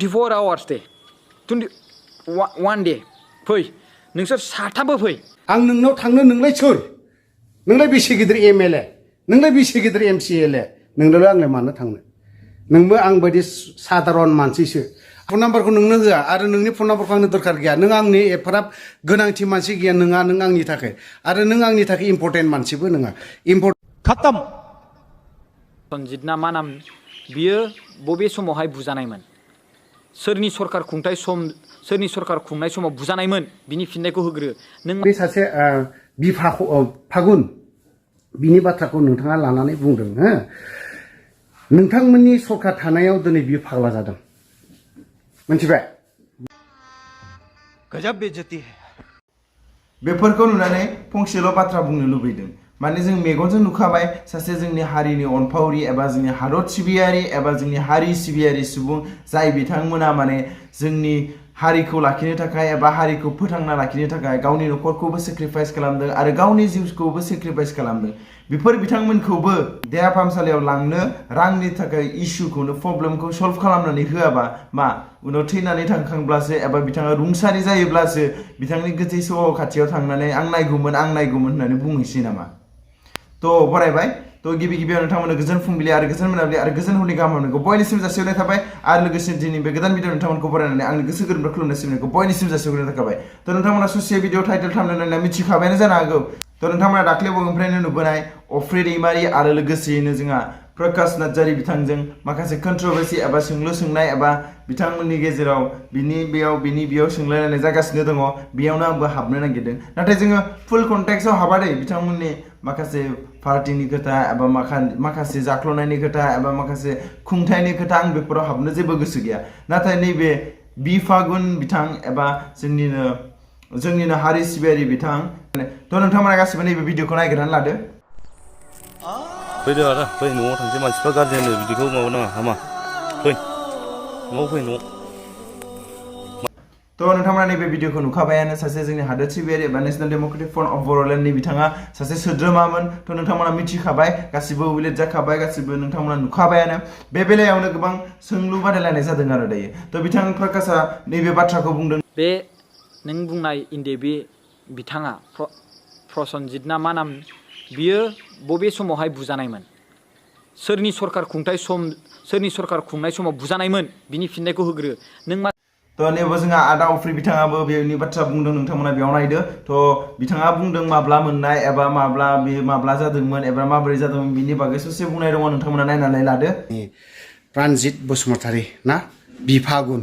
24 hours दे 21 day फै नोंसोर साथामबो फै आं नोंनाव थांनो नोंलाय सोर नोंलाय बेसे गिदिर एमएलए नोंलाय बेसे गिदिर एमसिएलए नोंलाय आंलाय मानो थांनो नोंबो आं बायदि साधारन मानसिसो फन नाम्बारखौ नोंनो होआ आरो नोंनि फन नाम्बारखौ आंनो दरखार गैया नों आंनि एफाराब गोनांथि मानसि गैया नों आंनि थाखाय आरो नों आंनि थाखाय इम्पर्टेन्ट मानसिबो नङा खतम सनजित ना मा नाम बियो बबे समावहाय बुजानायमोन सोरनि सरकार खुंनाय समाव बुजानायमोन बिनि फिननायखौ होग्रो नों बे सासे फागुन बिनि बाथ्राखौ नोंथाङा लानानै बुंदों हो नोंथांमोननि सरकार थानायाव दिनै बियो फाग्ला जादों मोनथिबाय गजब बेइज्जती है बेफोरखौ नुनानै फंसेल' बाथ्रा बुंनो लुबैदों माने जों मेगनजों नुखाबाय सासे जोंनि हारिनि अनफावरि एबा जोंनि हादर सिबियारि एबा जोंनि हारि सिबियारि सुबुं जाय बिथांमोना माने जोंनि हारिखौ लाखिनो थाखाय एबा हारिखौ फोथांना लाखिनो थाखाय गावनि न'खरखौबो सेक्रिफाइस खालामदों आरो गावनि जिउखौबो सेक्रिफाइस खालामदों बेफोर बिथांमोनखौबो देहा फाहामसालियाव लांनो रांनि थाखाय इस्युखौनो प्रब्लेमखौ सल्भ खालामनानै होआबा मा उनाव थैनानै थांखांब्लासो एबा बिथाङा रुंसारि जायोब्लासो बिथांनि गोथै सह खाथियाव थांनानै आं नायगौमोन होननानै बुंहैसै नामा तो फरायबाय तो गिबियाव नोंथांमोननो गोजोन फुंबिलि आरो गोजोन मोनाबिलि आरो गोजोन हरनि गाहाम हामलायनायखौ बयनिसिम जासिहरनाय थाबाय आरो लोगोसे दिनै बे गोदान भिडिअ नोंथांमोनखौ फरायनानै आंनि गोसो गोरबोनिफ्राय खुलुमनाय सिबिनायखौ बयनिसिम जासिहरनाय थाबाय तो नोंथांमोना ससे भिडिअ टाइटेल थांनानै मिथिखाबायानो जानो हागौ तो नोंथांमोना दाख्लै बबेनिफ्रायनो नुबोनाय अफ्रि दैमारि आरो लोगोसेयैनो जोंहा प्रकाश नार्जारि बिथांजों माखासे कन्ट्रोभार्सि एबा सोंलु सोंनाय एबा बिथांमोननि गेजेराव बिनि बेयाव सोंलायलायनाय जागासिनो दङ बेयावनो आंबो हाबनो नागिरदों नाथाय जोङो फुल कन्टेक्सआव हाबादै बिथांमोननि माखासे पार्टीनि खोथा एबा माखासे जाख्ल'नायनि खोथा एबा माखासे खुंथायनि खोथा आं बेफोराव हाबनो जेबो गोसो गैया नाथाय नैबे बि फागुन बिथां एबा जोंनिनो हारि सिबियारि बिथां तो नोंथांमोना गासिबो नैबे भिडिअखौ नायगिरनानै लादो फैदो आदा फै न'आव थांसै मानसिफ्रा गाज्रि होनो बिदिखौ माबा नाङा हामा फै न'आव फै न'आव तो नोंथांमोना नैबे भिडिअखौ नुखाबायानो सासे जोंनि हादोर सिबियारि एबा नेशनेल डेम'क्रेटिक फ्रन्ट अफ बर'लेण्डनि बिथाङा सासे सोद्रोमामोन तो नोंथांमोना मिथिखाबाय गासिबो उइलेट जाखाबाय गासिबो नोंथांमोना नुखाबायानो बे बेलायावनो गोबां सोंलु बादायलायनाय जादों आरो दायो तो बिथां प्रकाशआ नैबे बाथ्राखौ बुंदों बे नों बुंनाय बे बिथाङा प्रसन्जित ना मा नाम बियो बबे समावहाय बुजानायमोन सोरनि सरकार खुंनाय समाव बुजानायमोन बिनि फिननायखौ होग्रो नों मा तो नैबे जोंहा आदा अफ्रि बिथाङाबो बेनि बाथ्रा बुंदों नोंथांमोना बेयाव नायदो तो बिथाङा बुंदों माब्ला मोननाय एबा माब्ला जादोंमोन एबा माबोरै जादोंमोन बिनि बागै ससे बुंनाय दङ नोंथांमोना नायनानै लादो प्राणजित बसुमतारी ना बिफागुन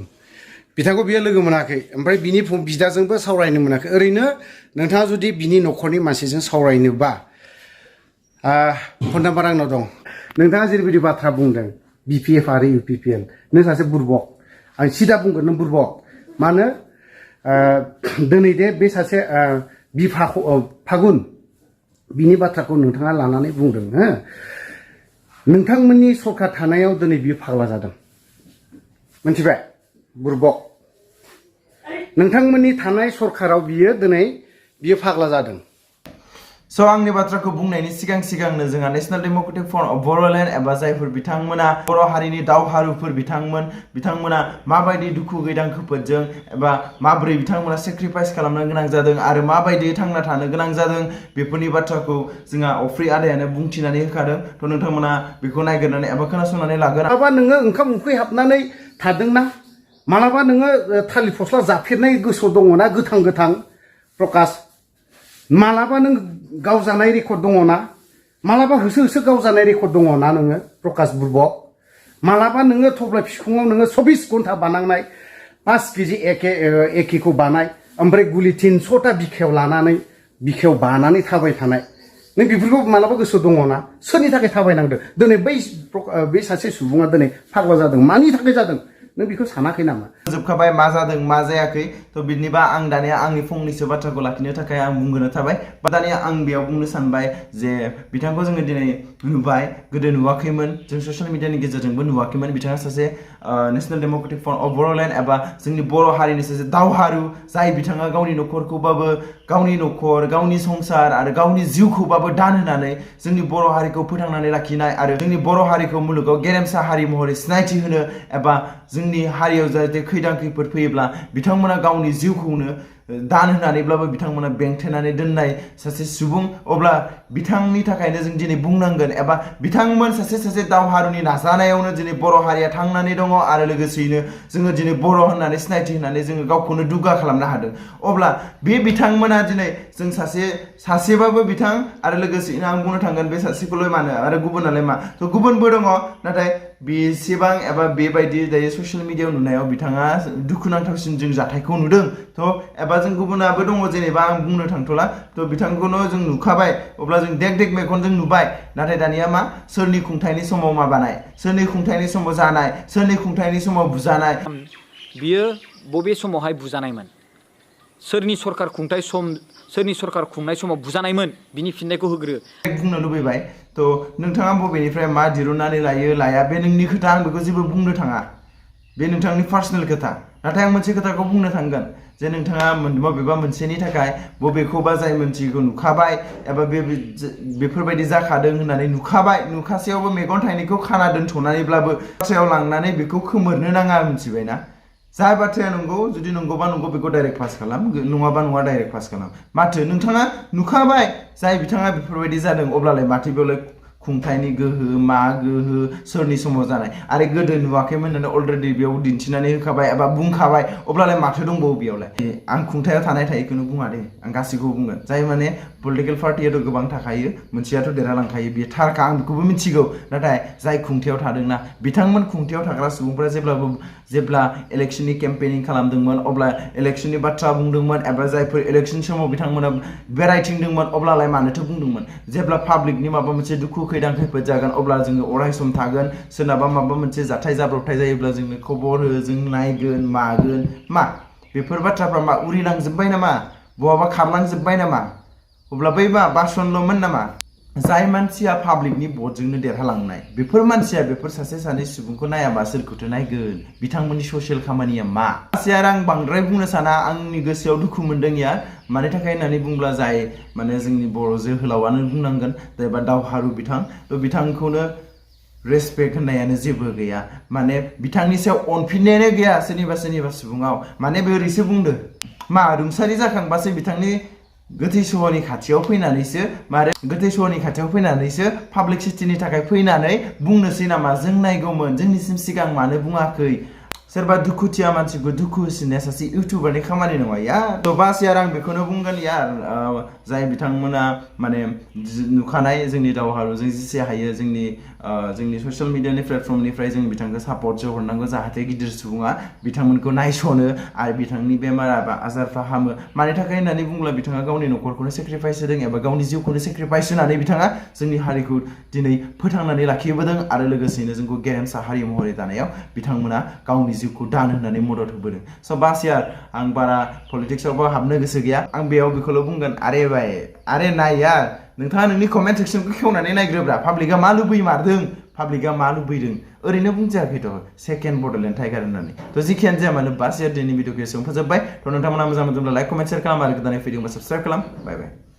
बिथांखौ बियो लोगो मोनाखै ओमफ्राय बिनि बिदाजोंबो सावरायनो मोनाखै ओरैनो नोंथाङा जुदि बिनि न'खरनि मानसिजों सावरायनोबा फन नाम्बार आंनाव दं नोंथाङा जेरैबायदि बाथ्रा बुंदों बिपिएफ आरो इउपिपिएल नों सासे बुरबक आं सिदा बुंगोन नों बुरबक मानो दिनै दे बे सासे फागुन बिनि बाथ्राखौ नोंथाङा लानानै बुंदों हो नोंथांमोननि सरकार थानायाव दिनै बियो फाग्ला जादों मोनथिबाय बुरबक नोंथांमोननि थानाय सरकाराव बियो फाग्ला जादों स' आंनि बाथ्राखौ बुंनायनि सिगांनो जोंहा national democratic front of Boroland एबा जायफोर बिथांमोना बर' हारिनि दावहारुफोर बिथांमोना माबायदि दुखु गैदां खैफोदजों एबा माबोरै बिथांमोना सेक्रिफाइस खालामनो गोनां जादों आरो माबायदि थांना थानो गोनां जादों बेफोरनि बाथ्राखौ जोंहा अफ्रि आदायानो बुंथिनानै होखादों थ' नोंथांमोना बेखौ नायगिरनानै एबा खोनासंनानै लागोन मालाबा नोङो ओंखाम उखै हाबनानै थादोंना मालाबा नोङो थालिर फस्ला जाफेरनाय गोसोआव दङना गोथां प्रकाश मालाबा नों गावजानाय रेकर्ड दङना मालाबा होसो गावजानाय रेकर्ड दङना नोङो प्रकाश बुरबक मालाबा नोङो थब्ला फिखुङाव नोङो 24 घन्टा बानांनाय 5 केजि एकेखौ बानाय ओमफ्राय गुलि 300टा बिखायाव बानानै थाबाय थानाय नों बेफोरखौ मालाबा गोसो दङना सोरनि थाखाय थाबायनांदों दिनै बै सासे सुबुङा दिनै फाग्ला जादों मानि थाखाय जादों नों बेखौ सानाखै नामा जोबखाबाय मा जादों मा जायाखै थ' बिदिबा आं दानिया आंनि फंनैसो बाथ्राखौ लाखिनो थाखाय आं बुंगोनो थाबाय दानिया आं बेयाव बुंनो सानबाय जे बिथांखौ जोङो दिनै नुबाय गोदो नुवाखैमोन जों ससियेल मिडियानि गेजेरजोंबो नुवाखैमोन बिथाङा सासे national democratic front of Boroland एबा जोंनि बर' हारिनि सासे दावहारु जाय बिथाङा गावनि न'खरखौबाबो गावनि न'खर गावनि संसार आरो गावनि जिउखौबाबो दान होनानै जोंनि बर' हारिखौ फोथांनानै लाखिनाय आरो जोंनि बर' हारिखौ मुलुगाव गेरेमसा हारि महरै सिनायथि होनो एबा जोंनि हारियाव जाहाथे खैदां खैफोद फैयोब्ला बिथांमोना गावनि जिउखौनो दान होनानैब्लाबो बिथांमोना बेंथेनानै दोननाय सासे सुबुं अब्ला बिथांनि थाखायनो जों दिनै बुंनांगोन एबा बिथांमोन सासे दावहारुनि नाजानायावनो दिनै बर' हारिया थांनानै दङ आरो लोगोसेयैनो जोङो दिनै बर' होननानै सिनायथि होनानै जोङो गावखौनो दुगा खालामनो हादों अब्ला बे बिथांमोना दिनै जों सासेबाबो बिथां आरो लोगोसेयैनो आं बुंनो थांगोन बे सासेखौल' मानो आरो गुबुनालाय मा थ' गुबुनबो दङ नाथाय बेसेबां एबा बेबायदि दायो ससियेल मिडियायाव नुनायाव बिथाङा दुखुनांथावसिन जों जाथायखौ नुदों थ' एबा जों गुबुनाबो दङ जेनेबा आं बुंनो थांथ'ला थ' बिथांखौनो जों नुखाबाय अब्ला जों देग मेगनजों नुबाय नाथाय दानिया मा सोरनि खुंथायनि समाव माबानाय सोरनि खुंथायनि समाव जानाय सोरनि खुंथायनि समाव बुजानाय बियो बबे समावहाय बुजानायमोन सोरनि सरकार खुंनाय समाव बुजानायमोन बिनि फिननायखौ होग्रो बुंनो लुबैबाय थ' नोंथाङा बबेनिफ्राय मा दिरुननानै लाया बे नोंनि खोथा आं बेखौ जेबो बुंनो थाङा बे नोंथांनि पार्सनेल खोथा नाथाय आं मोनसे खोथाखौ बुंनो थांगोन जे नोंथाङा बबेबा मोनसेनि थाखाय बबेखौबा जाय मोनसेखौ नुखाबाय एबा बेफोरबायदि जाखादों होननानै नुखासेयावबो मेगन थाइनैखौ खाना दोनथ'नानैब्लाबो बाथ्रायाव लांनानै बेखौ खोमोरनो नाङा मिथिबायना जाय बाथ्राया नंगौ जुदि नंगौबा नंगौ बेखौ डाइरेक्ट पास खालाम नङाबा नङा डाइरेक्ट पास खालाम माथो नोंथाङा नुखाबाय जाय बिथाङा बेफोरबायदि जादों अब्लालाय माथो बेयावलाय खुंथायनि गोहो मा गोहो सोरनि समाव जानाय आरो गोदो नुवाखैमोन होननानै अलरेडि बेयाव दिन्थिनानै होखाबाय एबा बुंखाबाय अब्लालाय माथो दंबावो बेयावलाय आं खुंथायाव थानाय थायैखौनो बुङा दे आं गासैखौबो बुंगोन जाय माने पलिटिकेल पार्टियाथ' गोबां थाखायो मोनसेयाथ' देरहालांखायो बेयो थारखा आं बेखौबो मिथिगौ नाथाय जाय खुंथायाव थादोंना बिथांमोन खुंथायाव थाग्रा सुबुंफोरा जेब्ला इलेक्शननि केम्पेनिं खालामदोंमोन अब्ला इलेक्शननि बाथ्रा बुंदोंमोन एबा जायफोर इलेक्शन समाव बिथांमोना बेरायथिंदोंमोन अब्लालाय मानोथो बुंदोंमोन जेब्ला पाब्लिकनि माबा मोनसे दुखु खैदां खैफोद जागोन अब्ला जोङो अराय सम थागोन सोरनाबा माबा मोनसे जाथाय जाब्रबथाय जायोब्ला जोंनो खबर हो जों नायगोन मागोन मा बेफोर बाथ्राफ्रा मा उरिलांजोब्बाय नामा बहाबा खारलांजोब्बाय नामा अब्ला बैबा बासनल'मोन नामा जाय मानसिया पाब्लिकनि भटजोंनो देरहालांनाय बेफोर मानसिया बेफोर सासे सानै सुबुंखौ नायाबा सोरखौथो नायगोन बिथांमोननि ससियेल खामानिया मा आरो आं बांद्राय बुंनो साना आंनि गोसोआव दुखु मोनदों या मानि थाखाय होननानै बुंब्ला जाय माने जोंनि बर' जोहोलावानो बुंनांगोन जायबा दावहारु बिथांखौनो रेसपेक्ट होननायानो जेबो गैया माने बिथांनि सायाव अनफिननायानो गैया सोरनिबा सुबुङाव माने बे ओरैसो बुंदो मा रुंसारि जाखांबासो बिथांनि गोथै सहरनि खाथियाव फैनानैसो पाब्लिक सिटिनि थाखाय फैनानै बुंनोसै नामा जों नायगौमोन जोंनिसिम सिगां मानो बुङाखै सोरबा दुखुथिया मानसिखौ दुखु होसिननाया सासे इउटुबारनि खामानि नङा या थ' बास यार आं बेखौनो बुंगोन यार जाय बिथांमोना माने नुखानाय जोंनि दावहारुजों जेसे हायो जोंनि ससियेल मिडियानि प्लेटफर्मनिफ्राय जों बिथांखौ सापर्टसो हरनांगौ जाहाथे गिदिर सुबुङा बिथांमोनखौ नायस'नो आरो बिथांनि बेमार आजारफ्रा हामो मानि थाखाय होननानै बुंब्ला बिथाङा गावनि न'खरखौनो सेक्रिफाइस होदों एबा गावनि जिउखौनो सेक्रिफाइस होनानै बिथाङा जोंनि हारिखौ दिनै फोथांनानै लाखिबोदों आरो लोगोसेनो जोंखौ गेरेमसा हारि महरै दानायाव बिथांमोना गावनि जिउखौ दान होनानै मदद होबोदों स' बास यार आं बारा पलिटिक्सआवबो हाबनो गोसो गैया आं बेयाव बेखौल' बुंगोन आरे नाय यार नोंथाङा नोंनि कमेन्ट सेक्सनखौ खेवनानै नायग्रोब्रा पाब्लिकआ मा लुबैमारदों पाब्लिकआ मा लुबैदों ओरैनो बुंजायाखैथ' सेकेन्ड बड'लेण्ड टाइगार होननानै थ' जिखियानो जाया मानो बास यार दिनैनि भिडिअखौ एसेयावनो फोजोबबाय थ' नोंथांमोना मोजां मोनदोंब्ला लाइक कमेन्ट शेयार खालाम आरो गोदानै फैदोंबा साबस्क्राइब खालाम बाय बाय